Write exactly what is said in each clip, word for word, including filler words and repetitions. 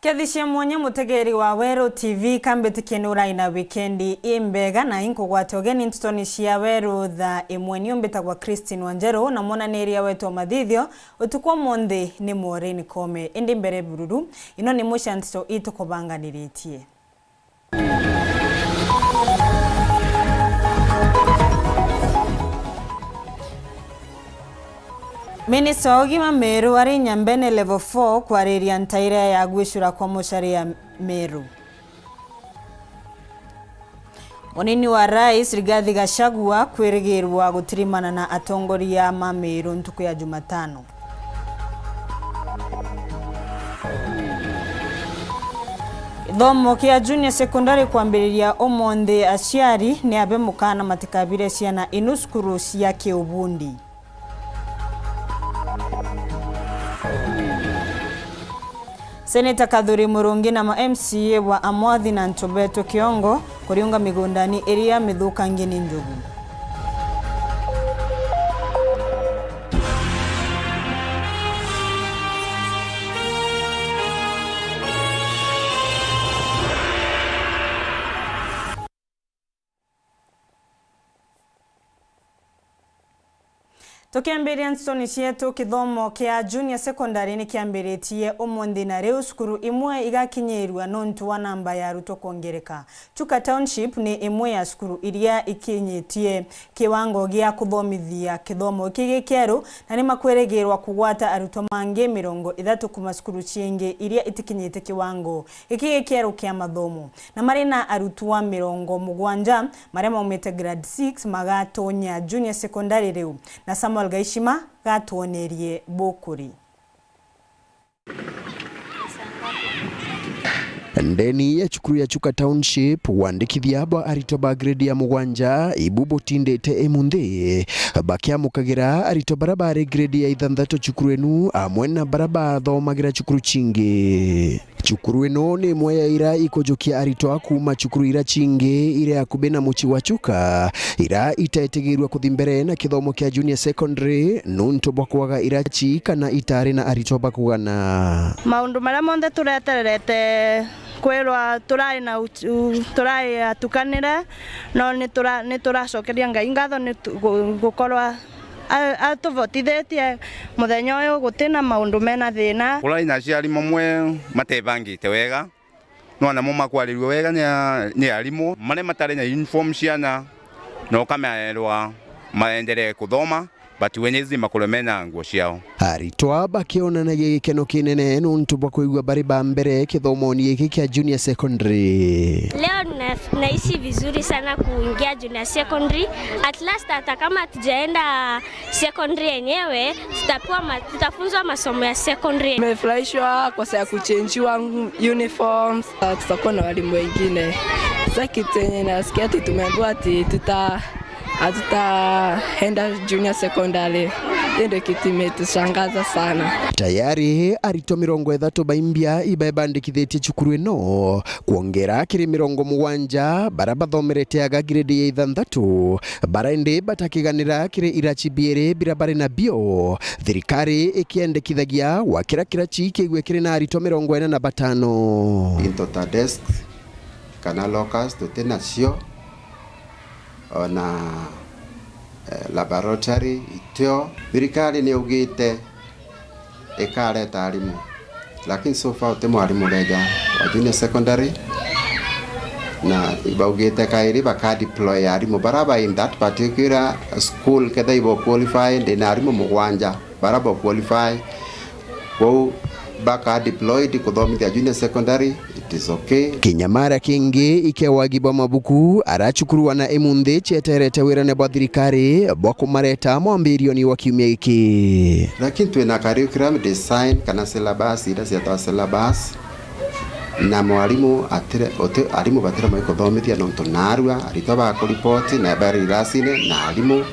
Kethisia mwanya mutegeri wa Weru T V, kambitikie ni urai na wikendi imbega, na inkugwate ugeni ntutoni cia Weru thaa imwe. Niu mbitagwa Christine Wanjeru, na mwananiria wetu wa mathithio utuku umunthi ni Maureen Kome. Indi mbere bururu, ino ni imwe cia nteto itukubanganiritie. Minista wa ugima Meru ari Nyambene Level four kwariria ntaira ya gwicura kwa mucari ya Meru. Munini wa Rais Rigathi Gachagua kwirigirwa gutirimana na atongoria ma Meru ntuku ya Jumatano. Githomo kia junior secondary kwambiriria umunthi, aciari ni abe mukana matikabire ciana inu cukuru cia kiubundi. Seneta Kathuri Murungi na ma M C A bwa Amothi na Ntubeto Kiongo kuriunga migundani iria mithukangie ni njogu. Tukiambiria ntutoni cietu, kithomo kia junior secondary ni kiambiritie umunthi, na riu cukuru imwe igakinyirua nontu wa namba ya arutwo kwongereka. Chuka Township ni imwe ya cukuru iria ikinyitie kiwango gia kuthomithia kithomo giki gikieru, na ni makwirigirwa kugwata arutwo mangi mirongo ithatu kuma cukuru cingi iria itikinyite kiwango giki gikieru kia mathomo, na mari na arutwa mirongo mugwanja maria maumite grade six magatonya junior secondary riu, na Samuel Gaishima gatwonerie bukuri. Ndeni ya cukuru ya Chuka Township, wandikithia bwa aritwa ba grade ya mugwanja ibu butindite imunthi, bakiamukagira aritwa bara bari grade ya ithanthatu cukuru inu amwe na bara bathomagira cukuru cingi. Cukuru ino ni imwe ya ira ikujukia aritwa kuuma cukuru ira cingi iri akubi na mucii wa Chuka, ira itetigirua kuthi mbere na kithomo kia junior secondary nuntu bwa kwaga iraci kana itari na aritwa ba kugana. Maundu maria monthe turetererete kwirwa turai na uch-, u-, turai atukanire, no ni tura-, ni turacokeria Ngai ngatho ni tu-, gu-, gukorwa a-, atuvotithitie muthenya uyu gutina maundu mena thina. Kurari na aciari mamwe matebangite wega, no namo makwarirua wega ni a-, ni arimu. Maria matari na uniform ciana, no ukamerwa maendelee kuthoma, but wenyeji makorwe mena nguo ciao. Aritwa bakionanagia gikeno kinene nuntu bwa kwigua bari ba mbere kithomoni giki kia junior secondary. Leo na-, nahisi vizuri sana kuingia junior secondary. At last, hata kama hatujaenda secondary yenyewe, tutapewa ma-, tutafunzwa masomo ya secondary. Tumefurahishwa kwa sababu ya kuchenjiwa ngu-, uniforms. Ah, tutakuwa na walimu wengine. Sasa kitu yenye nasikia ati tumeambiwa ati tuta-, hatutaenda junior secondary. Hiyo ndio kitu imetushangaza sana. Tayari aritwa mirongo ithatu baimbia ibebandikithitie cukuru ino, kwongera kiri mirongo mugwanja bara bathomerete aga grade ya ithanthatu, bara indi batakiganira kiri iraci biiri bira bari nabio, thirikari ikiendekithagia wa kira kiraci kiigue kiri na aritwa mirongo ina na batano. Into ta desk kana lockers tuti nacio, ona, eh, laboratory itio. Thirikari ni ugite ikareta arimu, lakini so far uti mwarimu ureja wa junior secondary, na ibaugite kairi baka deploy arimu bara ba in that particular school, ketha ibo qualify, ndina arimu mugwanja bara bo qualify. Kwou baka deployed kuthomithia junior secondary, it is okay. Kinyamara kingi ike wagi bwa mabuku aracukuruana imunthi cieterete wirane bwa thirikari bwa kumareta mwambirioni wa kiumia giki. Lakini twina curriculum design kana syllabus iria cietagwa syllabus, na mwarimu atire, uti, arimu batire mai kuthomithia nontu narua aritwa bakuripoti na bari iracine na arimu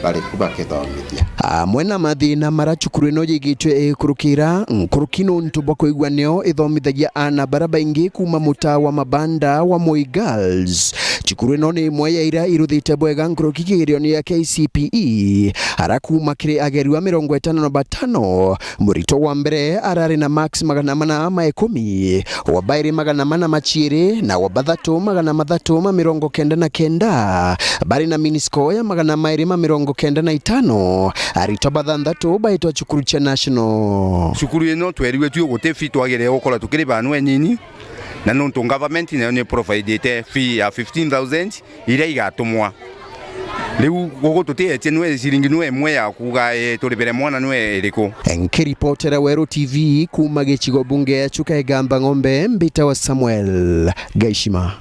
bari ku bakithomithia. Amwe na mathina mara cukuru ino yigitwe ikurukira nkuruki nuntu bwa kwigua nio ithomithagia aana bara baingi kuuma mutaa wa Mabanda wa Moi Girls, Cukuru ino ni imwe ya iria iruthite bwega nkuruki kigerioni ya K C P E, ara kuuma kiri agerua mirongo itano na batano, murito wa mbere arari na marks magana mana ma ikumi, wa bairi magana mana ma ciiri, na wa bathatu magana mathatu ma mirongo kenda na kenda, bari na mean score ya magana mairi ma mirongo kenda na itano, aritwa bathanthatu baitwa cukuru cia National. Cukuru ino twerirwe tu guti fee twagire gukora tukiri banu enini, na nontu government nayo ni providete fee ya fifteen thousand iria igatumwa. Riu guku tutietie nwe ciringi nwe imwe ya kuuga, eh, turibire mwana nwe iriku. Nkiripotera Weru T V kuuma gicigo bunge ya Chuka Igamba Ng'ombe, mbitawa Samuel Gaishima.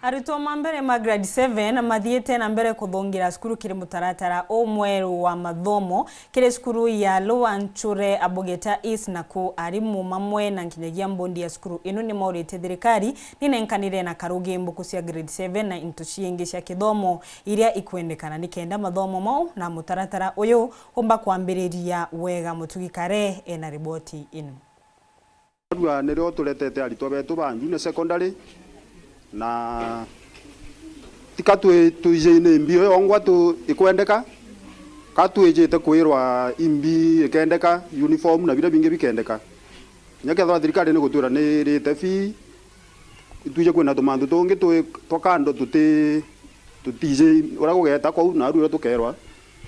Arutwo ma mbere ma grade seven mathiite na mbere kuthungira cukuru kiri mutaratara umweru wa mathomo kiri cukuru ya Lower Nchure Abogeta East, naku arimu mamwe na nkinyagia mbondi ya cukuru ino ni maurite thirikari ninenkanire na karugi mbuku cia grade seven na into ciingi cia kithomo iria ikwendekana nikenda mathomo mau na mutaratara uyu umba kwambiriria wega. Mutugi Kare ena riboti ino. Narua nirio turetete aritwa betu ba Njune Secondary, na tika twi-, twiji ni mbi iyo yongwa tu-, ikwendeka, ka twijite kwirwa imbi ikendeka, uniform na biria bingi bikendeka. Kinya kethirwa thirikari ni gutwira ni irite fee, itwije kwina tumantu tungi twi twa kando tuti-, tutiji uria gugeta kwou, na aru uria tukerwa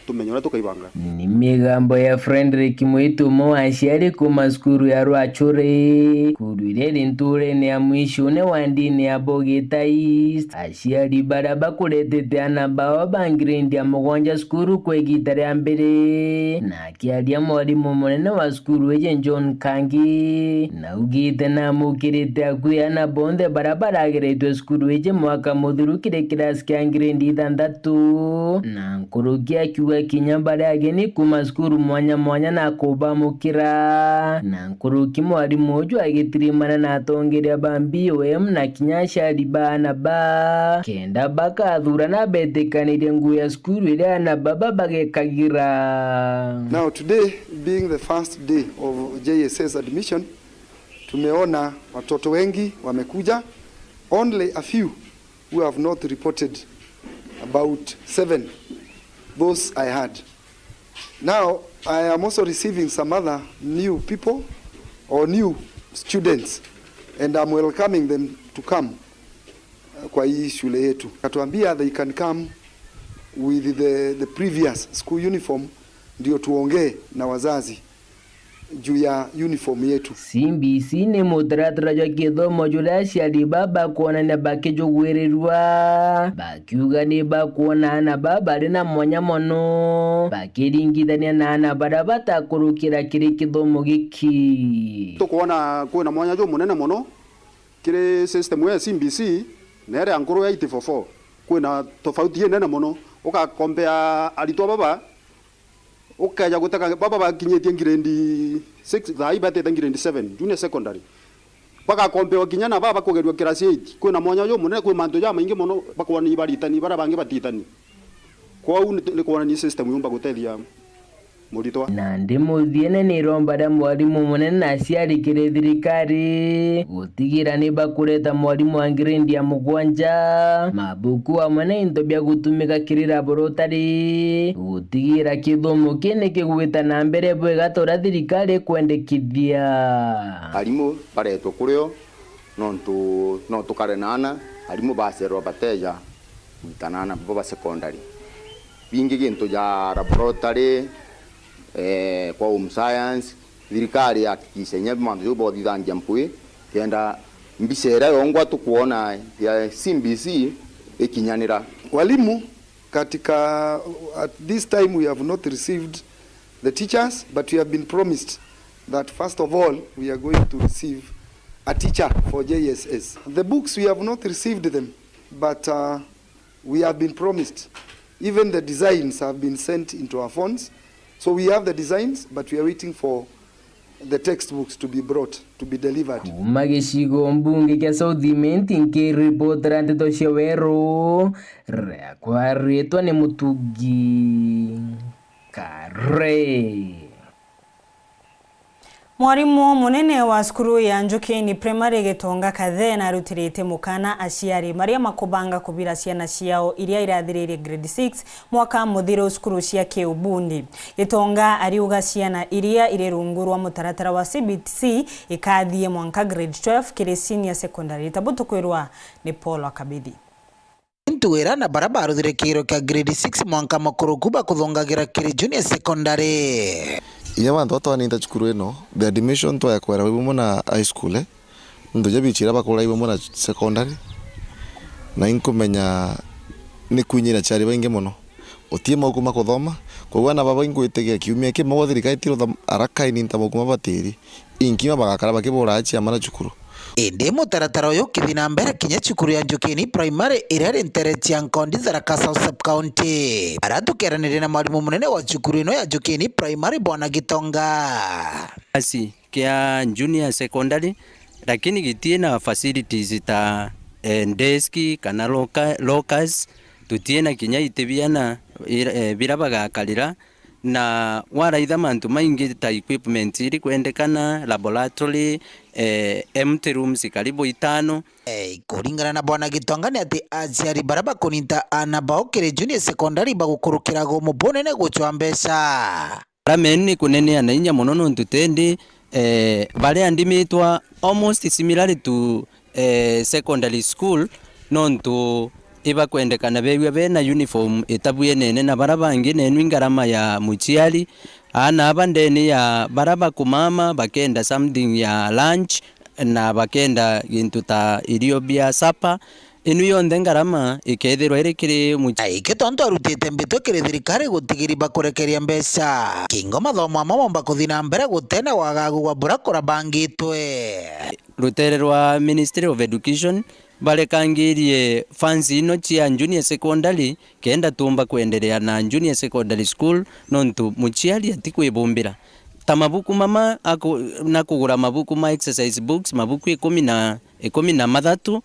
tumenye uria tukaibanga. Ni migambo ya Frederick Mwitu, umwe wa aciari kuuma cukuru ya Rwachuri, cukuru iria iri nturene ya Mwishune wa ndini ya Bogita East. Aciari baria bakuretete ana bao ba ngirendi ya mugwanja cukuru kwa igita ria mbere, na akiaria mwarimu munene wa cukuru iji John Kangi, naugite namukirite akui ana bonthe baria barageretwe cukuru iji mwaka muthiru kiri kirasi kia ngirendi ithanthatu, na nkuruki akiuga kinya baria ageni kuuma cukuru mwanya mwanya na kubamukira, na nkuruki mwarimu uju agitirimana na atongeria ba B O M na kinya aciari ba ana ba, kenda bakathurana betikanirie nguo ya cukuru iria ana baba bagekagira. Now today being the first day of J S S admission, tumeona watoto wengi wamekuja, only a few who have not reported, about seven, those I heard. Now, I am also receiving some other new people or new students, and I'm welcoming them to come, uh, kwa hii shule yetu. Katuambia they can come with the, the previous school uniform, ndio tuongee na wazazi juu ya uniform yetu. C B C ni mutaratara jwa kithomo juria aciari baba bakwonania bakijugwirirua, bakiuga ni bakwona ana baba bari na mwanya mono, bakiringithania na ana baria batakurukira kiri kithomo giki. Tukwona kwina mwanya jumunene mono kiri system ya C B C na iria nkuru ya eight four four. Kwina tofauti inene mono. Ukakompea aritwa baba, ukeja gutega baba bakinyitie ngirendi six, thaa ii betete ngirendi seven, junior secondary. Bagakompewa kinya na baba kugerua class eight. Kwina mwanya jumunene, kwi mantu jamaingi mono bakwonani baritani, baria bangi batitani. Kwou ni, ni kwonania system yumba gutethia muritwa. Nandi muthiene ni iromba ria mwarimu munene na aciari kiri thirikari gutigira ni bakureta mwarimu wa ngirendi ya mugwanja, mabuku amwe na into bia gutumika kiri laborotari, gutigira kithomo kii ni kigwita na mbere bwega ta uria thirikari ikwendekithia. Arimu baretwe kurio nontu no tukare na ana, arimu bacerwa bateja gwitana na bo ba secondary. Bingi gintu ja laboratory, eh, kwa home science, thirikari ihakikishe inya mantu jau bothithangia mpwi, kenda mbica iria yongwa tukwona ya C B C ikinyanira. Walimu katika, at this time we have not received the teachers, but we have been promised that first of all we are going to receive a teacher for J S S. The books, we have not received them, but, uh, we have been promised. Even the designs have been sent into our phones. So we have the designs, but we are waiting for the textbooks to be brought, to be delivered. Kuuma gicigo mbunge kia South Imenti, nkiripotera nteto cia Weru, riakwa ritwa ni Mutugi Kare. Mwarimu munene wa cukuru ya Njukini Primary Gitonga Kathee narutirite mukana aciari maria makubanga kubira ciana ciao iria irathiririe grade six mwaka muthiru cukuru cia kiubundi. Gitonga ariuga ciana iria iri rungu rwa mutaratara wa C B C ikathie mwanka grade twelve kiri senior secondary. Tabu tukwirwa ni Paul Akabithi. Ntuira na bara baruthire kiiro kia grade six mwanka mukuruku bakuthungagira kiri junior secondary. Inya bantu batwaninta cukuru ino, the admission twaya kwera wi bumwe na high school, eh? Ntu ja bichira bakura wi bumwe na secondary, na inkumenya ni kwinyira ciari baingi mono. Utie mauku ma kuthoma, koguo ana baba ingwitikia kiumia kimwe gwa thirikari tirutha araka ininta mauku mabatiri. Inkima bagakara bakibura aciari mara cukuru. Indi mutaratara uyu ukithi na mbere kinya cukuru ya Njukini Primary iria iri ntere cia Nkondi, Tharaka South Sub-County. Ara tukeranirie na mwarimu munene wa cukuru ino ya Njukini Primary, Bwana Gitonga. Asi kia junior secondary, lakini gitie na facilities ta, eh, desk kana loca-, lockers, tutie na kinya iti biana, ir-, eh, bira bagakarira. Na waraitha mantu maingi ta equipment iri kwendekana, laboratory, eh, empty rooms karibu itano. Eh, kuringana na Bwana Gitonga ni ati aciari bara bakuninta ana bao kiri junior secondary bagukurukira gumu bunene gucwa mbeca. Ara menu ni kunenea na inya mono nontu tendi, eh, baria ndimitwa almost similarly to eh, secondary school, nontu ibakwendekana beewia bena uniform itabwienene na bara bangi, nenu i ngarama ya muciari. Aana aba ndeni ya bara bakumama bakenda something ya lunch, na bakenda gintu ta irio bia supper. Inu yonthe ngarama ikethirwa iri kiri muci- Aiki tontu arutite mbitwe kiri thirikari gutigiri bakurekeria mbeca. Kingo mathomo amwe momba kuthi na mbere gutena wagagu gwa bura kurabangitwe. Rutere rwa Ministry of Education barekangirie funds ino cia junior secondary kenda tumba kwenderea na junior secondary school, nontu muciari atikwibumbira. Ta mabuku mama aku-, na kugura mabuku ma exercise books, mabuku ikumi na, ikumi na mathatu,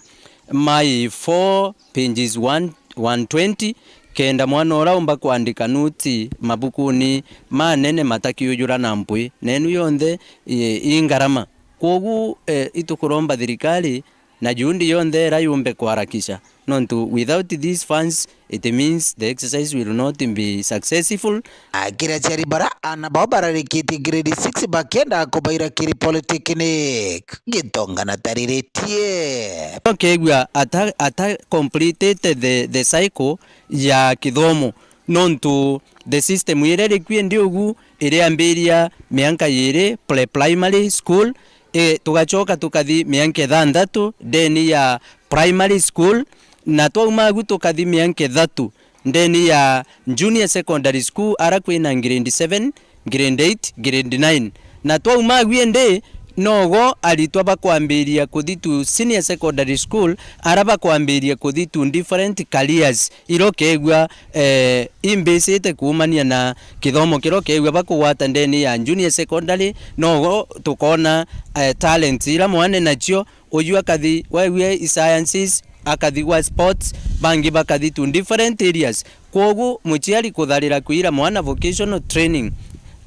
ma A four, pages one, one twenty, kenda mwana ura umba kwandika nuti mabukuni manene matakiujura na mpwi. Nenu yonthe i, i ngarama. Kwogu, eh, itukuromba thirikari na juhudi yonthe ira yumbe kuharakisha, nontu without these funds, it means the exercise will not be successful. Akiri aciari bara ana bao bararikitie grade six bakenda kubaira kiri polytechnic, Gitonga na tariritie. Ukegua ata, ata completed the, the cycle ya kithomo, nontu the system iria iri kwi ndi ugu iriambiria mianka yiri pre-primary school, e, tugacoka tukathi mianka ithanthatu ndeni ya primary school, na twauma agu tukathi mianka ithatu ndeni ya junior secondary school, ara kwina grade seven, grade eight, grade nine. Na twauma agu indi, nogo aritwa bakwambiria kuthi to senior secondary school, ara bakwambiria kuthi to different careers, ira ukegua, eh, imbicite kuumania na kithomo kiria ukegua bakugwata ndeni ya junior secondary, nogo tukona, eh, talents ira mwana nacio, uju akathi, wegua i sciences, akathi gwa sports, bangi bakathi to different areas. Kwogu muciari kutharira kwira mwana vocational training,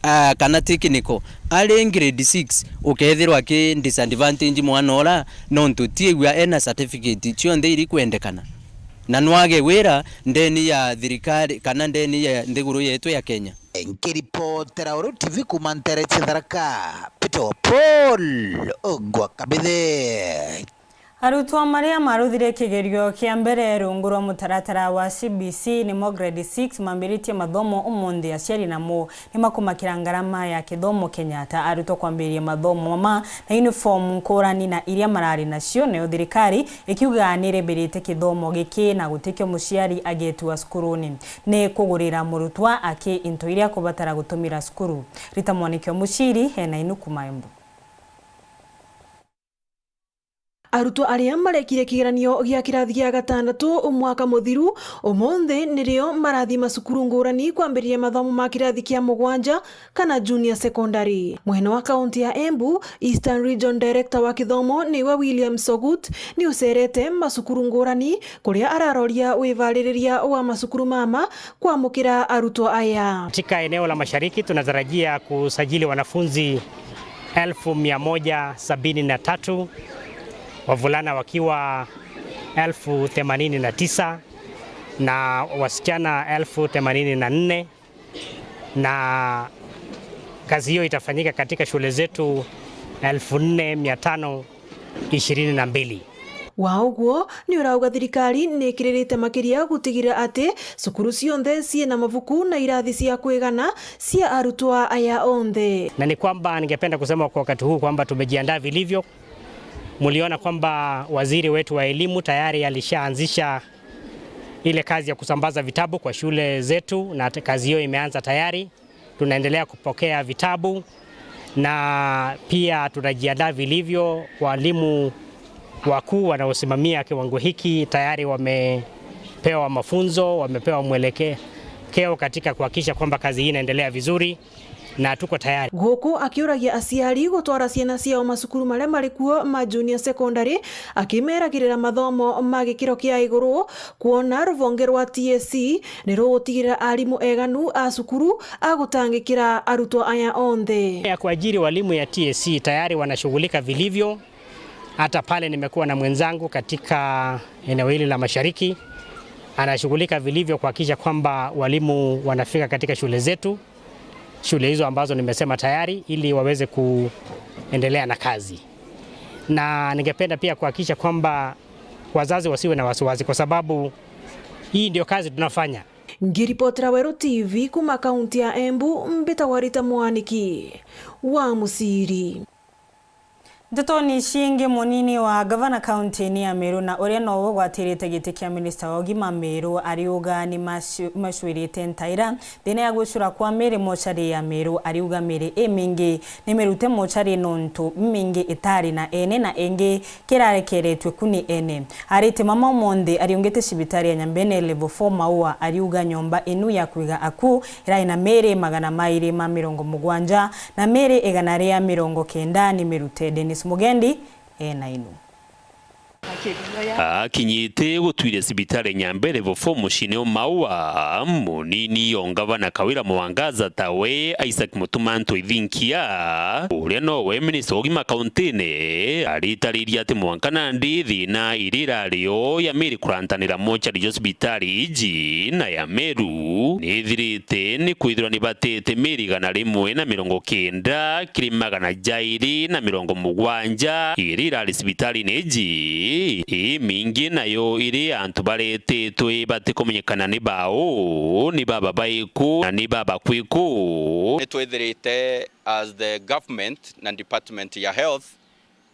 ah, kana technical, ari grade six, ukethirwa aki disadvantage mwana ura, nontu tiigua ena certificate cionthe iri kwendekana, na nwage wira ndeni ya thirikari kana ndeni ya nthiguru yetu ya Kenya. Nkiripotera Uru T V kuuma ntere cia Tharaka, Peter Paul Ogwa Kabithe. Arutwo maria maruthire kigerio kia mbere rungu rwa mutaratara wa C B C, nimo grade six, mambiritie mathomo umunthi. Aciari namo ni makumakira ngarama ya kithomo Kenyatta, arutwo kwambiriria mathomo mama na uniform nkurani na iria marari nacio, nayo thirikari ikiuga ni irebirite kithomo giki na gutikio muciari agetua cukuruni ni kugurira murutwa aki into iria akubatara gutumira cukuru. Rita Mwaniki wa Muciri ena inu kuuma Embu. Arutwo aria marekire kigeranio gia kirathi gia gatandatu mwaka muthiru, umunthi nirio marathi macukuru ngurani kwambiriria mathomo ma kirathi kia mugwanja kana junior secondary. Mwene wa kaunti ya Embu, Eastern Region Director wa kithomo niwe William Sogut, ni ucerete macukuru ngurani kuria araroria wivaririria wa macukuru mama kwamukira arutwo aya. Katika eneo la Mashariki tunatarajia kusajili wanafunzi Elfu mia moja sabini na tatu, wavulana wakiwa elfu themanini na tisa na wasichana elfu themanini na nne, na kazi hiyo itafanyika katika shule zetu elfu nne mia tano ishirini na mbili. Wa uguo, ni urauga thirikari ni ikiririte makiria gutigirira ati cukuru cionthe cii na mabuku na irathi cia kwigana cia arutwa aya onthe. Na ni kwamba ningependa kusema kwa wakati huu kwamba tumejiandaa vilivyo. Mliona kwamba waziri wetu wa elimu tayari alishaanzisha ile kazi ya kusambaza vitabu kwa shule zetu, na kazi hiyo imeanza tayari. Tunaendelea kupokea vitabu na pia tunajiandaa vilivyo. Walimu wakuu wanaosimamia kiwango hiki tayari wamepewa mafunzo, wamepewa mwelekeo katika kuhakikisha kwamba kazi hii inaendelea vizuri na tuko tayari. Guku akiuragia aciari gutwara ciana ciao macukuru maria mari kuo ma junior secondary, akimeragirira mathomo ma gikiro kia iguru, kwona ruvonge rwa T S C ni rugutigirira arimu eganu a cukuru a gutangikira arutwo aya onthe. Ya kuajiri walimu ya T S C tayari wanashughulika vilivyo. Hata pale nimekuwa na mwenzangu katika eneo hili la Mashariki, anashughulika vilivyo kuhakikisha kwamba walimu wanafika katika shule zetu, shule hizo ambazo nimesema tayari, ili waweze kuendelea na kazi. Na ningependa pia kuhakikisha kwamba wazazi wasiwe na wasiwasi, kwa sababu hii ndio kazi tunafanya. Ngiripotera Weru T V kuma kaunti ya Embu, mbitagwa Rita Mwaniki wa Musiri. Ndeto ni ciingi, munini wa gavana kaunti-ini ya Meru na uria nowe ugwatirite giti kia minista wa ugima Meru ariuga ni macu-, macwirite ntaira thiina ya gwicura kwa miri mochari ya Meru. Ariuga miri imingi ni mirute mochari nontu imingi itari na ene na ingi kirarekeretue ku ni ene. Arite mama umunthi ariungite cibitari ya Nyambene level four Maua, ariuga nyomba inu ya kwiga aku irari na miri magana mairi ma mirongo mugwanja na miri igana ria mirongo kenda ni mirute. Dennis Mugendi ena inu. Akinyite gutwire cibitari Nyambene level four muciine o Maua, munini o ngavana Kawira Mwangaza tawe Isaac Mutumantu Ithinkia, uria nowe minista wa ugima kauntiine, aritariria ati mwanka nandi thiina iria irari o ya miri kurantanira mochari jwa cibitari iji na ya Meru ni ithirite ni kwithirwa ni batete miri igana rimwe na mirongo kenda kiri magana jairi na mirongo mugwanja iria irari cibitariine iji. Imingi nayo iri antu baretetwe batikumenyekana ni bau, ni baba baiku na ni baba kwiku. Ni twithirite as the government na department ya health,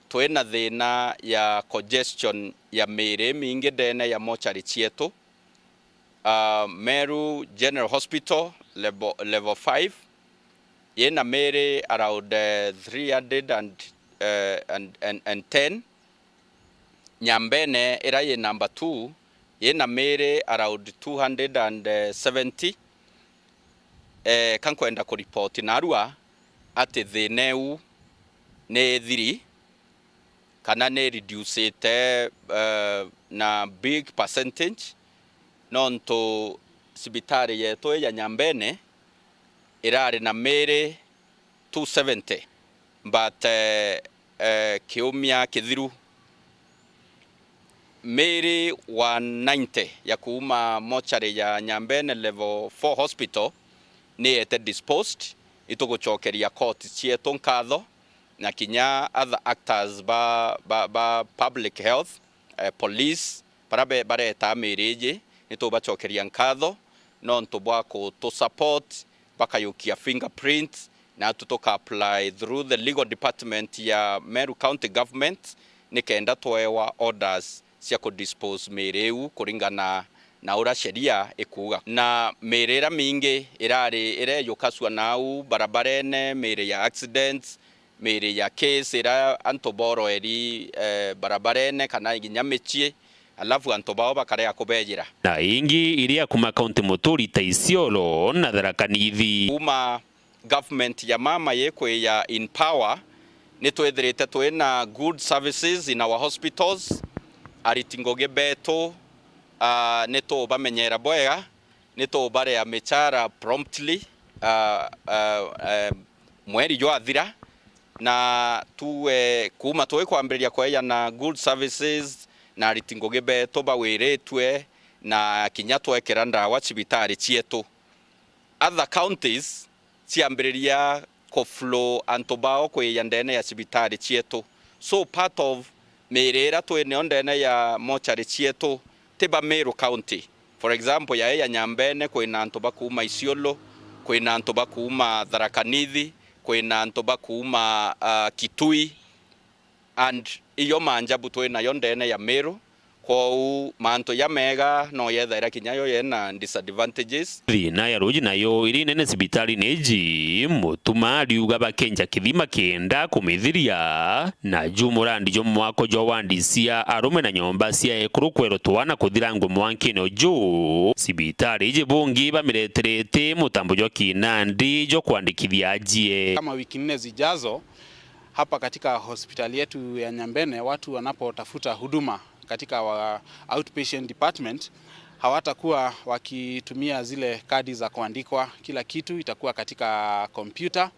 twina thiina ya congestion ya miri imingi ndene ya mochari cietu. Ah, Meru General Hospital level, level five, yina miri around, eh, three hundred and, eh, and, and, and ten. Nyambene iria yi number two, yina miri around two hundred and seventy. Eh, ka nkwenda kuripoti narua ati thiina iu ni ithiri kana ni reducite, eh, na big percentage, nontu cibitari yetu ya Nyambene irari na miri two seventy, but, eh, eh, kiumia kithiru miri one ninety ya kuuma mochari ya Nyambene level four hospital ni yete disposed. Itugucokeria court cietu nkatho, na kinya other actors ba, ba, ba public health, eh, police, baria be-, baretaa miri iji, ni tubacokeria nkatho nontu bwa kutu support, bakayukia fingerprint, na tu tuka apply through the legal department ya Meru County Government, nikenda twewa orders cia ku dispose miri iu kuringana na uria sheria ikuuga. Na miri iria mingi irari ireyukacua nau barabarene, miri ya accidents, miri ya case iria antu boroeri, eh, barabarene kana nginya micii, alafu antu bao bakarega kubejira. Na ingi iria kuma kaunti muturi ta Isiolo na Tharaka Nithi. Kuma government ya mama yikwiya in power, ni twithirite twina good services in our hospitals, ariti ngugi betu, ah, ni tubamenyera bwega, ni tubaria michara promptly, ah, ah, eh, mweri jwathira, Na tuwe kuuma twi kwambiriria kweejana good services na ariti ngugi beetu bawiritue, na kinya twekira ndawa cibitari cieetu. Other counties ciambiriria ku flow antu bao kwiija ndeene ya cibitari cieetu. So part of miiri iria twi nayo ndeene ya mortuary cieetu ti ba Meru County. For example, yae ya Nyambene kwina antu ba kuuma Isiolo, kwina antu ba kuuma Tharaka Nithi, kwina antu ba kuuma, ah, Kitui, and iyo maajabu twi nayo ndeene ya Meru. Kwou mantu jameega no yethaira kinya yo yena disadvantages. Thiina ya ruuji nayo iri nene cibitariine iji, Mutuma ariuga bakenja kithima kenda kumithiria, na ju murandi jwa mwako jwa wandi cia arume na nyomba cia ekuru kwerutwa na kuthirangua mwankine uju, cibitari iji bungi bamireterete mutambo jwa kinandi jwa kwandikithia ajie. Kama wiki nne zijazo, hapa katika hospitali yetu ya Nyambene, watu wanapotafuta huduma katika wa outpatient department, hawatakuwa wakitumia zile kadi za kuandikwa. Kila kitu itakuwa katika kompyuta,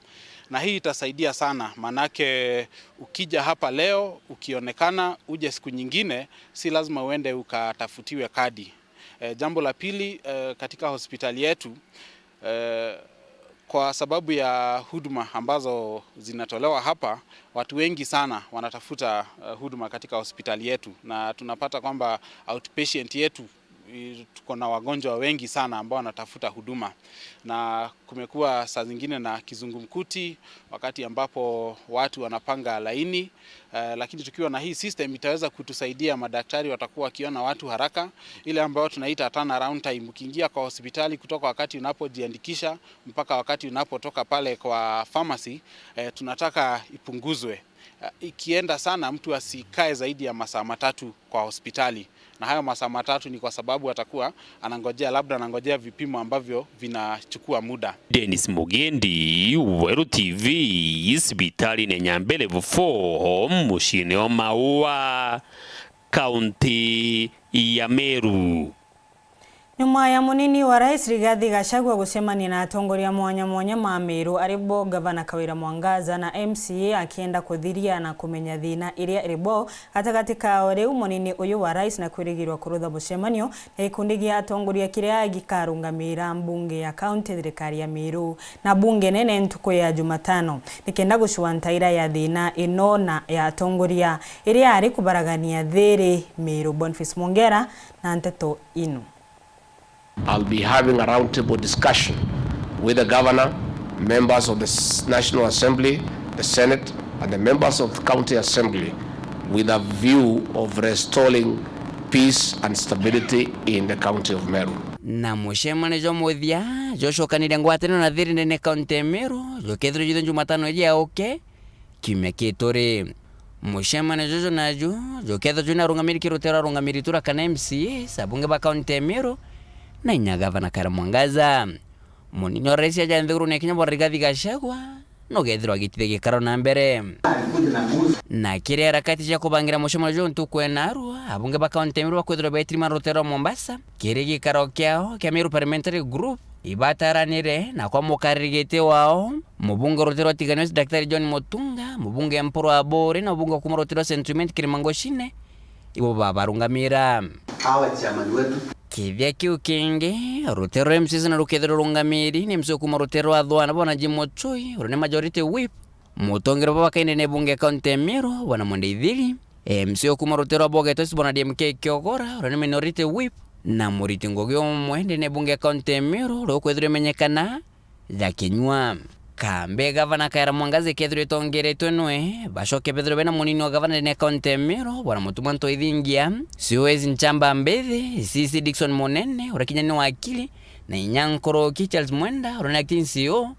na hii itasaidia sana, manake ukija hapa leo, ukionekana, uje siku nyingine, si lazima uende ukatafutiwe kadi. Eh, jambo la pili, eh, katika hospitali yetu, eh, kwa sababu ya huduma ambazo zinatolewa hapa, watu wengi sana wanatafuta, eh, huduma katika hospitali yetu, na tunapata kwamba outpatient yetu, i-, tuko na wagonjwa wengi sana ambao wanatafuta huduma, na kumekuwa saa zingine na kizungumkuti wakati ambapo watu wanapanga laini, eh, lakini tukiwa na hii system itaweza kutusaidia, madaktari watakuwa wakiona watu haraka, ile ambayo tunaita turnaround time. Ukiingia kwa hospitali kutoka wakati unapojiandikisha mpaka wakati unapotoka pale kwa pharmacy, eh, tunataka ipunguzwe. Eh, ikienda sana, mtu asikae zaidi ya masaa matatu kwa hospitali, na hayo masaa matatu ni kwa sababu atakuwa anangojea, labda anangojea vipimo ambavyo vinachukua muda. Dennis Mugendi, Weru T V, cibitariine Nyambene four, muciine o Maua, kaunti ya Meru. Nyuma ya munini wa rais Rigathi Gachagua gucemania na atongoria mwanya mwanya ma Meru, ari bo Gavana Kawira Mwangaza na M C A akienda kuthiria na kumenya thina iria iri bo gatagati kao, riu munini uyu wa rais na kwirigirwa kurutha mucemanio na gikundi gia atongoria kiria gikarungamira mbunge ya kaunti, thirikari ya Meru na mbunge nene ntuku ya Jumatano, nikenda gucua ntaira ya thina ino na ya atongoria iria ari kubaragania thiri Meru. Boniface Mwongera na nteto ino. I'll be having a roundtable discussion with the governor, members of the S-, National Assembly, the Senate, and the members of the County Assembly with a view of restoring peace and stability in the county of Meru. Na mucemanio jwa muthia jucokanirie ngwataniro na thiri ndene kaunti ya Meru, jukethirwa jwithwe Jumatano iji yauke, kiumia kituri. Mucemanio juju naju jukethirwa jwina arungamiri ki rutero rwa arungamiri tura kana M C As, abunge ba kaunti ya Meru, na inya gavana Kawira Mwangaza. Munini wa rais aja nthigurune ya Kenya bwana Rigathi Gachagua nugethirwa agitithia gikaro na mbere. Na kiri harakati cia kubangira mucemanio juju ntuku ya narua, abunge ba kaunti ya Meru bakwithirwa betirima rutero rwa Mombasa kiri gikaro kiao kia Meru Parliamentary Group, ibataranire na kwa mukariri giti wao, mubunge wa rutero rwa Tigania West Daktari John Mutunga, mubunge Mpuru Aburi na mubunge wa kuma rutero rwa Central Imenti Kirima Ngochine, ibo babarungamira. Hawa chairman wetu. Kithia kiu kingi, rutero rwa M C As na rukethirwa rungamiri ni M C A kuma rutero rwa Thwana bwana Jim Muchui, uria ni majority whip, mutongeria bwa bakaine ni bunge kaunti ya Meru bwana Mwende Ithiri, M C A kuma rutero rwa Bogeto East bwana D M K Kiogora, uria ni minority whip, na muriti ngugi umwe ndene bunge kaunti ya Meru, uria ukwithirwa imenyekana ja kinyua. Kambe gavana Kawira Mwangaza ikethirwa itongeretwe nwe, bacoke bethirwe bena munini wa gavana ndene ya kaunti ya Meru, bwana Mutuma Ntoithingia, C O S Nchamba Mbithi, C C Dickson Munene, uria kinya ni wakili, na inya nkuruki Charles Mwenda, uria ni acting C O,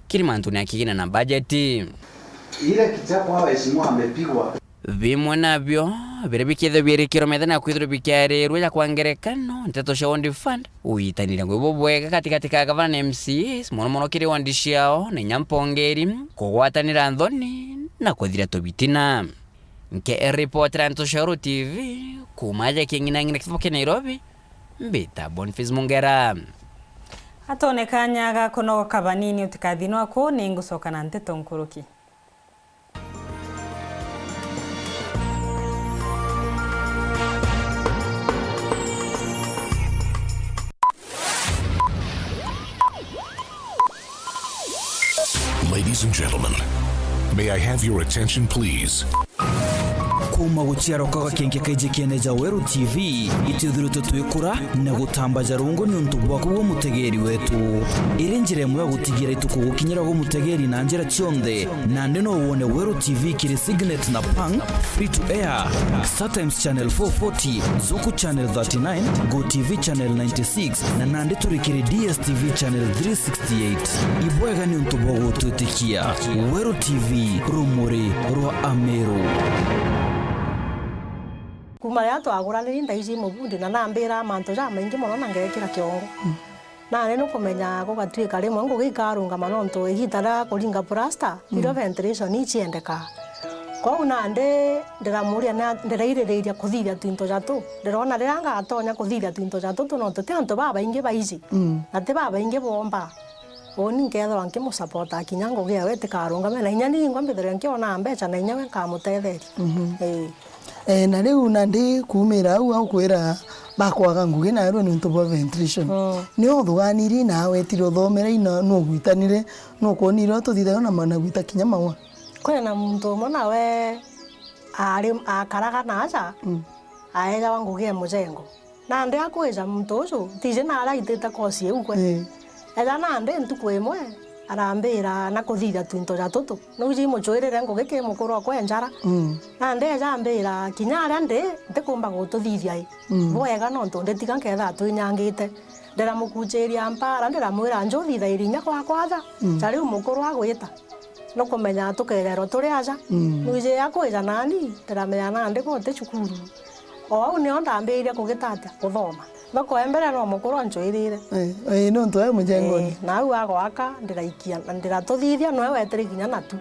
kiri mantune ya kigina na bajeti. Ile kichapo hawa waheshimiwa wamepigwa. Bimwe nabio biria bikethirwa biirikirwe metha na kwithirwa bikiarirwe ja kwa ngerekano, nteto cia World Fund, uitanire ngugi bubwega gatigati ka gavana na M C As, mono mono kiri wandi ciao, na inya mpongeri, kugwatanira nthoni, na kuthira tubitina. Nke ripotera nteto cia Uru T V, kuma aja king'inang'ina kiboko kia Nairobi, mbita Boniface Mungera. Atone kanya ga kunogoka banini, utikathino aku, ni ngucoka na nteto nkuruki. May I have your attention, please? Kuuma guciarwa kwa gakenge kaiji kiene ja Weru T V, itwithiritwe twikura na gutambaja rungu niuntu bwaku gwe mutegeeri wetu. Iri njira imwe ya gutigira itukugukinyira gwe mutegeeri na njira cionthe, nandi no wone Weru T V kiri Signet na Pang, free to air, StarTimes Channel four forty, Zuku Channel thirty-nine, Go T V Channel ninety-six, na nandi turi kiri D S T V Channel three sixty-eight. Ibwega niuntu bwa gutwitikia. Weru T V, rumuri rwa Ameru. Kuuma riria twaguraniri ndaiji mubundi na nambira mantu jamaingi mono na ngekira kiongo. Nandi nukumenya gugatwika rimwe ngugi ikarungama nontu igita ria kuringa plasta, irio ventilation iciendekaa. Kwou nandi ndiramuria na ndiraiririria kuthithia twinto jatu. Ndirona riria ngatonya kuthithia twinto jatutu nontu ti antu babaingi baiji, na ti babaingi boomba. Uuni nkethirwa nkimusapota kinya ngugi yawe itikarungame, na inya ningwa mbithirwe nkiona mbeca na inya we nkamutetheria. Ii. Eh, na riu nandi kuumira au, au kwira bakwaga ngugi naarua niuntu bwa ventilation. Mm. Ni uthuganiri na wetire uthomera ina, nugwitanire, nukwonire ututhithagia na mana gwita kinya maua? Kwina muntu umwe nawe ari, akaraga naaja, mm, aejawa ngugi e mujengo. Nandi akwija muntu uju, ntiji naria aitite kosi iu kwe. Ii. Eja nandi ntuku imwe, arambira na kuthithia twinto ja tutu. Nuiji mucwirire ngugi ki mukuru okwe njara. Mm. Nandi eja ambira, kinya aria ndi, ntikumba gututhithia i. Mm. Bwega nontu nditiga nkethira twinyangite. Ndiramukuchiria mpara, ndiramwira, njuthithairie inya gwakwa aja. Mm. Ja riu mukuru agwita. Nukumenya tukeejairwa turi aja. Mm. Nuiji akwija nani, ndiramenya nandi gwe uti cukuru. O au nio ndambiirie kugitatia, kuthoma. Thoko ya mbere no mukuru ancwirire. Eh, eh, nontu e mujengoni. Eh, na au agwaka, ndiraikia, na ndiratuthithia, noe wetire kinya natu.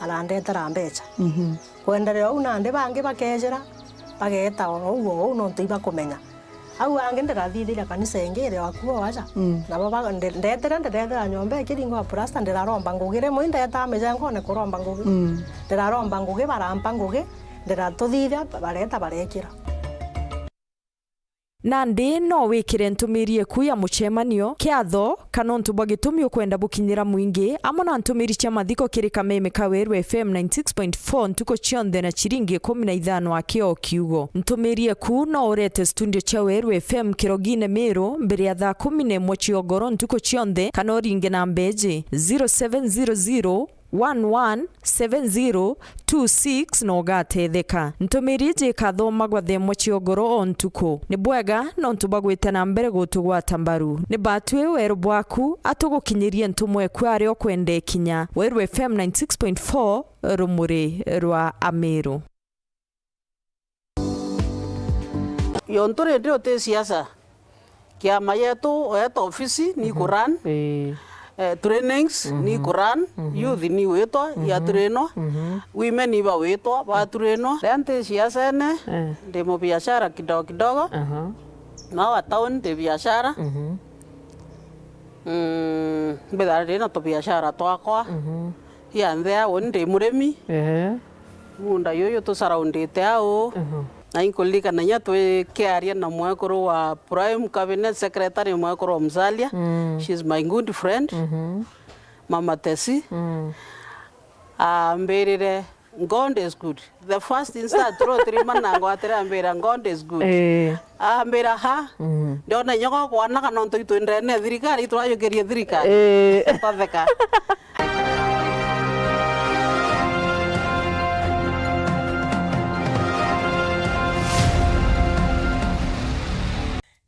Arandetera mbecha. Mhm. Kwenderea uu nandi bangi bakejira, bageeta o uu o uu nontu ibakumenya. Au angi ndirathithiria kanisa ingi iri o akuu o aja. Mm. Nabo ba-, nde-, ndetire, ndirethira nyomba ikiringwa plasta, ndiraromba ngugi. Rimwe indetaa mijengone kuromba ngugi. Mm. Ndiraromba ngugi, barampa ngugi, ndiratuthithia, bareeta barekira. Nandi no wikire ntumiri eku ya mucemanio, kiatho, kana untu bwa gitumi ukwenda bukinyira mwingi, amwe na ntumiri cia mathiko kiri kameme ka Weru F M ninety six point four ntuku cionthe na ciringi ikumi na ithano aki o kiugo. Ntumiri eku no urete studio cia Weru F M Kirogine Miru mbere ya thaa kumi na imwe cia ugoro ntuku cionthe, kana uringe namba iji, zero seven zero zero, one one seven zero two six na ugatetheka. Ntumiri iji ikathomagwa thaa imwe cia ugoro o ntuku. Ni bwega nontu bwa gwita na mbere gutugwata mbaru. Ni batwi weru bwaku, atugukinyirie ntumwa eku aria ukwenda ikinya. Weru F M ninety six point four, rumuri rwa Amiru. Yontu rindi uti siasa, kiama yetu, eta ofisi, ni ku run. Ii. Eh, trainings, ni ku run. Youth ni witwa, ya trainwa. Women iba witwa, ba trainwa. Ria nti siasene, ndi mubiashara kidogo kidogo. Aha. No wa town ndi biashara. Mm, mbithagira ndi na tubiashara twakwa. Ya nthea, uni ndi murimi. Ehe. Munda yuyu tusurroundite au. Mhm. Na inkuririkana inya twikiaria na mwekuru wa Prime Cabinet Secretary, mwekuru wa Musalia. Mm. She's my good friend. Mhm. Mama Tesi. Mm. Ambirire, "God is good." The first instant, turo tiri manango atire ambira, "God is good." Eh. Ambira, "Ha?" Mm. Ndiona inya gwa kwanaga nontu itwendene thirikari, iturajukirie thirikari. Eh. Twatheka.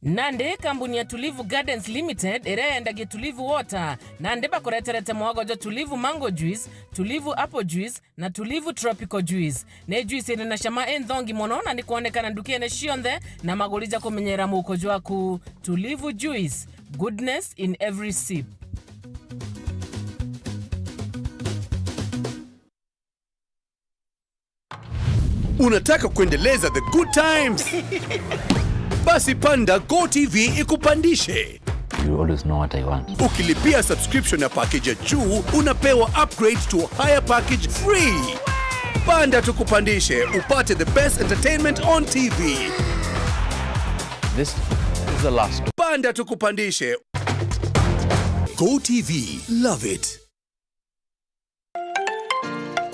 Nandi kambuni ya Tulivu Gardens Limited, iria yendagia Tulivu Water, nandi bakureterete mwago jwa Tulivu Mango Juice, Tulivu Apple Juice, na Tulivu Tropical Juice. Ni juice iri na cama inthongi mono na ni kwonekana ndukene cionthe na maguri ja kumenyera muuko jwaku. Tulivu Juice, goodness in every sip. Unataka kuendeleza the good times? Basi panda Go T V ikupandishe. You always know what I want. Ukilipia subscription ya package ya juu, unapewa upgrade to higher package free. Panda tukupandishe, upate the best entertainment on T V. This is the last. Panda tukupandishe. Go T V, love it.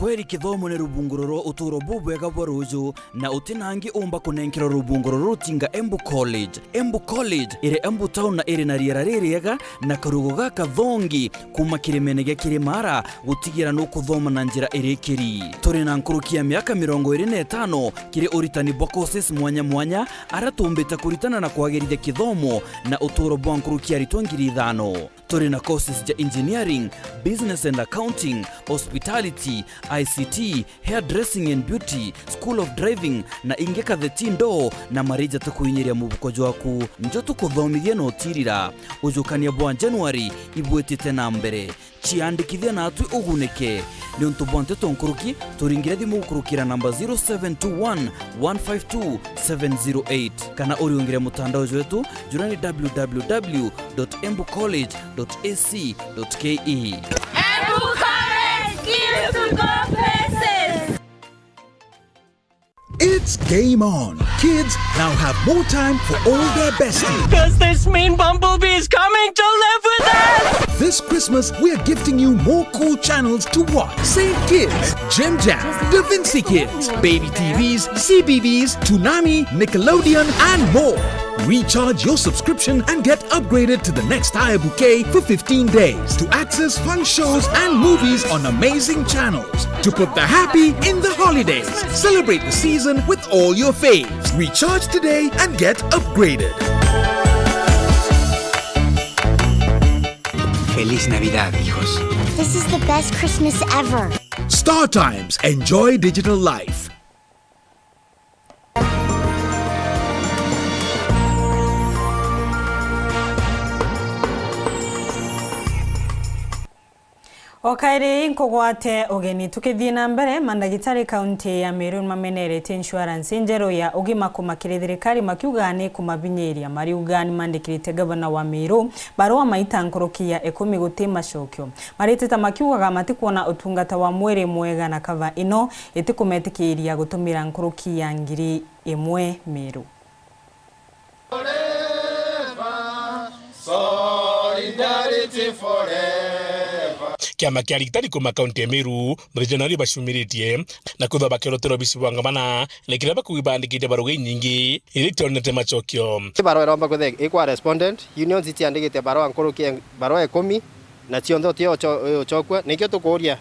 Kweri kithomo ni rubunguro rwa uturo bubwega bwa ruju, na uti na angi umba kunenkerwa rubunguro ruru tinga Embu College. Embu College iri Embu Town na iri na riera ririega na karugo gakathongi kuma kirimene gia Kirimara, gutigira nukuthoma na njira irikiri. Turi na nkuruki ya miaka mirongo iri na itano kiri uritani bwa courses mwanya mwanya, aria tumbite kuritana na kwagirithia kithomo na uturo bwa nkuruki ya aritwa ngiri ithano. Turi na courses ja engineering, business and accounting, hospitality, I C T, hairdressing and beauty, school of driving, na ingi katheti ndoo na marija tukuinyiria mubuko jwaku. Njo tukuthomithie na utirira. Ujukania bwa January ibwitite na mbere. Ciandikithia natwi ugunike. Niuntu bwa nteto nkuruki, turingire thimu gukurukira namba zero seven two one, one five two, seven zero eight, kana uriungire mutandao jwetu, jura ni w w w dot embu college dot a c dot k e. Embu College, skills to go places. It's game on. Kids now have more time for all their besties. Does this mean Bumblebee is coming to live with us? This Christmas, we're gifting you more cool channels to watch. Save Kids, Jim Jam, Da Vinci Kids, Baby T Vs, C B B S, Toonami, Nickelodeon, and more. Recharge your subscription and get upgraded to the next higher bouquet for fifteen days to access fun shows and movies on amazing channels. To put the happy in the holidays. Celebrate the season with all your faves. Recharge today and get upgraded. Feliz Navidad, hijos. This is the best Christmas ever. Star Times. Enjoy digital life. O kairi nkugwate ugeni. Tukithii na mbere, mandagitari kaunti ya Meru nimameneretie insurance njeru ya ugima kuma kiri thirikari, makiuga ni kumabinyiria. Mariuga nimandikirite gavana wa Meru barua maita nkuruki ya ikumi guti macokio. Maritite makiugaga matikwona utungata wa mwiri mwega na kava ino itikumetikiria gutumira nkuruki ya ngiri imwe Meru. Kiama kia arigitani kuma kaunti ya Meru, mweri Januari bacumiritie na kwithwa bakerotera obisi bwa ngavana, na kiria bakuuga ibandikite barua inyingi iria itionete macokio. Barua iromba kwithwa ikwa respondent, unions iciandikite barua nkuruki ya barua ikumi, na cionthe utio uco-, ucokua. Nikio tukuuria,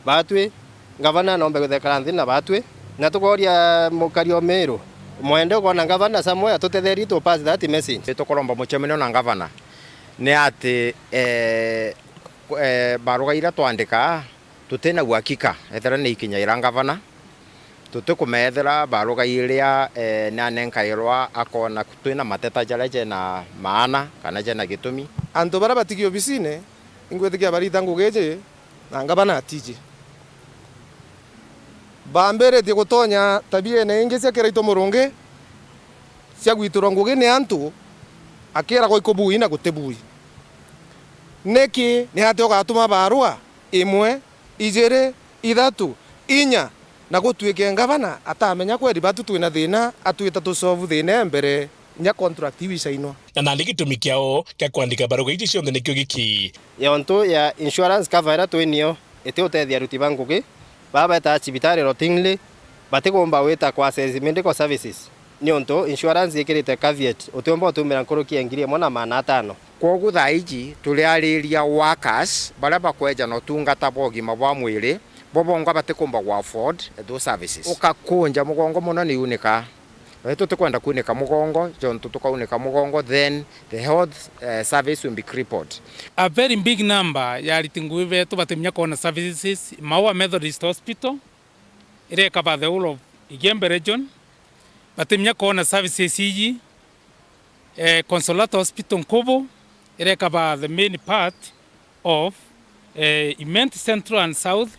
batwi, ngavana nombe guthekara nthi na batwi, na tukoria mukari o Meru, mwende ukoona ngavana somewhere, tutetherie to pass that message. Tukuromba mucemanio na ngavana ni ati, eh, eh, baruga iria twandika tutina uhakika ethira ni ikinyaira ngavana, tutikumethira baruga iria, eh, nanenkairwa akoona twina mateta jaria jena maana kana jena gitumi. Antu baria batigi obisine, ingwitikia barita ngugi iji, na ngavana atiji. Bambiritie gutonya tabiene ingi cia kiraitwa murungi cia gwitirwa ngugi ni antu, akiragwa ikubui na gutibui. Niki? Ni atia ugatuma barua imwe, ijiri, ithatu, inya, na gutuike ngavana atamenya kweri batu twina thina, atwita tusolve thina e mbere, nya contract iu icainwa? Na nandi gitumi kiao kia kwandika barua iji cionthe nikio giki. Yontu ya insurance cover iria twinio iti utethia aruti ba ngugi, baa betaa cibitari routinely, batikumba gwita kwa access medical services, niuntu insurance ikirite caveat, utiumba utumira nkuruki ya ngiri imwe na maana atano. Kwogu thaa iji turiariria workers baria bakweja na utungata bwa ugima bwa mwiri, bo bongwa batikumba ku afford those services. Ukakunja mugongo mono ni unika. Wetu tutikwenda kunika mugongo, jontu tukaunika mugongo, then the health, eh, service will be crippled. A very big number ya ariti ngugi betu batiminya kwona services. Maua Methodist Hospital, iria ikaba the whole of Igembe region, batiminya kwona services iji. Eh, Consolata Hospital Nkubu, iria ikaba the main part of, eh, Imenti Central and South,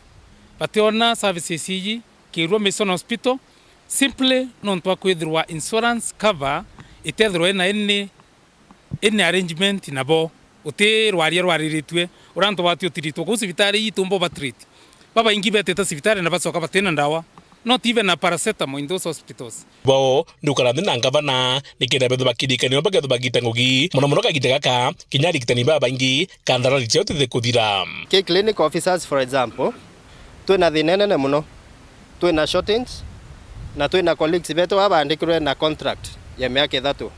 bationa services iji. Kirua Mission Hospital, simply nontu bwa kwithirwa insurance cover itethirwa ina any, any arrangement nabo, uti rwaria rwariritue, uria antu bati utiritwe kuu cibitari ii tumba ubatreat. Babaingi betite cibitari na bacoka batina ndawa, not even a paracetamol in those hospitals. Bo ndukara nthi na ngavana nikenda bethwa bakirikanirwa bakethwa bagita ngugi, mono mono kagita gaka, kinya arigitani babaingi, kandarari ciao tithe kuthira. Ki clinic officers, for example, Twina thina inene mono. Twina shortage, na twina colleagues betu baba baandikirwe na contract ya miaka ithatu.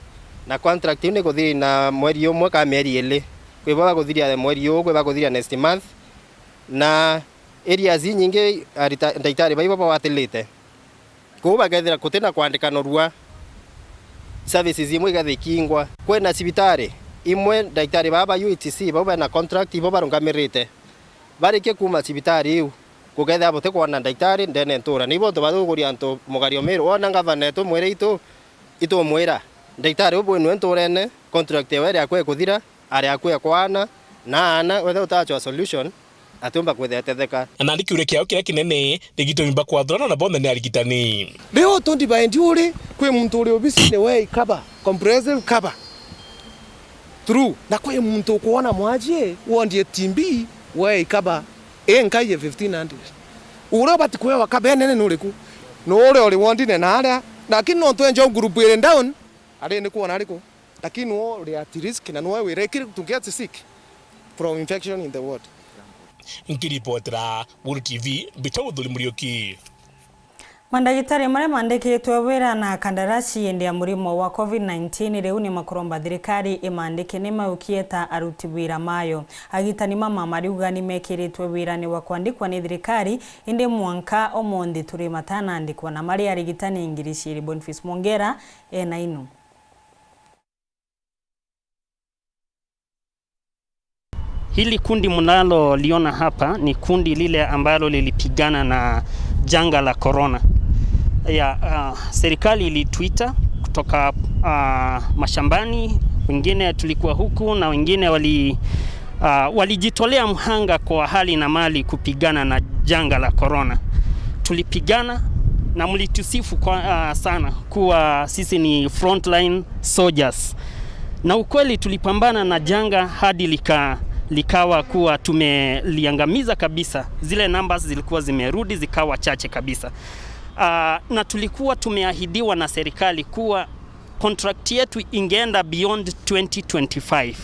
Na contract iu ni kuthira na mweri umwe kana mieri ili. Kwi bo bakuthiria mweri uu, kwi bakuthiria next month. Na areas inyingi arita-, ndagitari baibo bagwatirite. Kou bakethira kutina kwandikanurua, services imwe ikethira ikingwa. Kwina cibitari imwe, ndagitari baa ba U H C, bau bena contract, ibo barungamirite. Barikia kuuma cibitari iu, gukethira butikwona ndagitari ndene ntura. Ni bo tubathuguria antu mugari o Meru. Wona ngavana etu mwire itu, itumwira, ndagitari uu bwinue nturene, contract yawe iri akua ikuthira, ari akua ekwana, na aana, wethira utachwa solution, atiumba kwithira etetheka. Na nandi kiuria kiao kiria kinene ni gitumi bakwathurana na bonthe ni arigitani. Riu tundi baendi uri, kwi muntu uri obisine we ikaba, comprehensive cover. True. Na kwi muntu ukwona mwajie wondie T B we ikaba. Ii nkai ya fifteen hundred. Uria ubati kwewa kabenene ni uriku? Ni uria uri wondine na aria. Lakini nontu enja group iri down, ari ni kwona ariku? Lakini ni uria at risk na ni we wira ikiri to get sick from infection in the ward. Nkiripotera Buru T V, mbicha Uthuri Muriuki. Mandagitari maria mandikitwe wira na kandarasi indi ya murimo wa covid nineteen riu ni makuromba thirikari imandike ni maukie ta aruti wira mayo. Agitani mama mariuga ni mekiritwe wirani wa kwandikwa ni thirikari, indi mwanka umunthi turi matanaandikwa, na mari arigitani ngiri ciiri. Boniface Mwongera ena ino. Hili kundi mnaloliona hapa ni kundi lile ambalo lilipigana na janga la corona. Ya, ah, serikali ilituita kutoka, ah, mashambani, wengine tulikuwa huku na wengine wali-, ah, walijitolea mhanga kwa hali na mali kupigana na janga la corona. Tulipigana na mlitusifu kwa, ah, sana kuwa sisi ni frontline soldiers. Na ukweli tulipambana na janga hadi lika-, likawa kuwa tumeliangamiza kabisa. Zile numbers zilikuwa zimerudi zikawa chache kabisa. Ah, na tulikuwa tumeahidiwa na serikali kuwa contract yetu ingeenda beyond twenty twenty-five.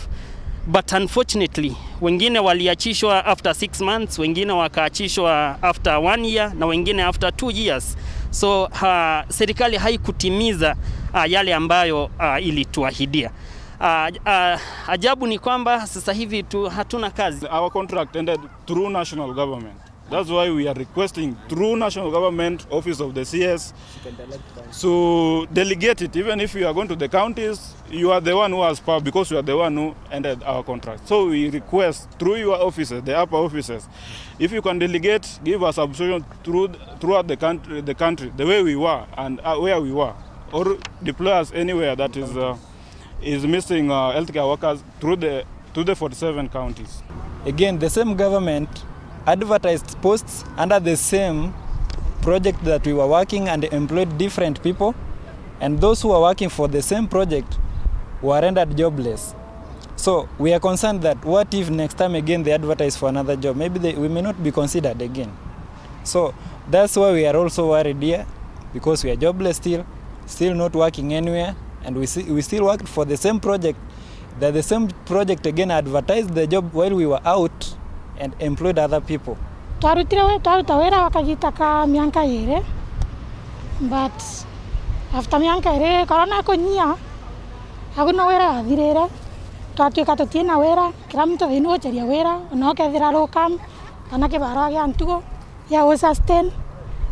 But unfortunately, wengine waliachishwa after six months, wengine wakaachishwa after one year, na wengine after two years. So, ah, serikali haikutimiza, ah, yale ambayo, ah, ilituahidia. Ah, ah, ajabu ni kwamba sasa hivi tu, hatuna kazi. Our contract ended through national government. That's why we are requesting through national government, office of the C S, to delegate it. Even if you are going to the counties, you are the one who has power because you are the one who ended our contract. So we request through your offices, the upper offices, if you can delegate, give us subscription through, throughout the country, the country, the way we were and, uh, where we were, or deploy us anywhere that is, uh, is missing, uh, healthcare workers through the, through the forty-seven counties. Again, the same government advertised posts under the same project that we were working and employed different people, and those who were working for the same project were rendered jobless. So we are concerned that what if next time again they advertise for another job? Maybe they, we may not be considered again. So that's why we are also worried here, because we are jobless still, still not working anywhere, and we, see, we still worked for the same project. That the same project again advertised the job while we were out and employed other people. Twarutire wi-, twaruta wira wa kagita ka mianka iri, but after mianka iri, corona ikunyia, agu no wira wathirire, twatuika tutina wira, kila muntu athini gucaria wira, ona ukethira locum kana kibarua gia ntugo ya gu sustain.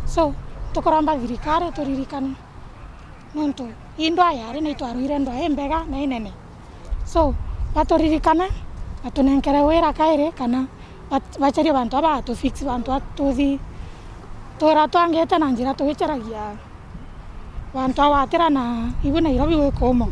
So, tukuromba thirikari turirikane. Nontu ii ndwaa yari na itwarwire ndwaa imbega na inene. So, baturirikane, batunenkere wira kairi, kana bat-, bacarie bantu aba batu fix bantu aba tuthi tura twangite na njira tugicaragia bantu agwatira na ibu Nairobi gwi kumo.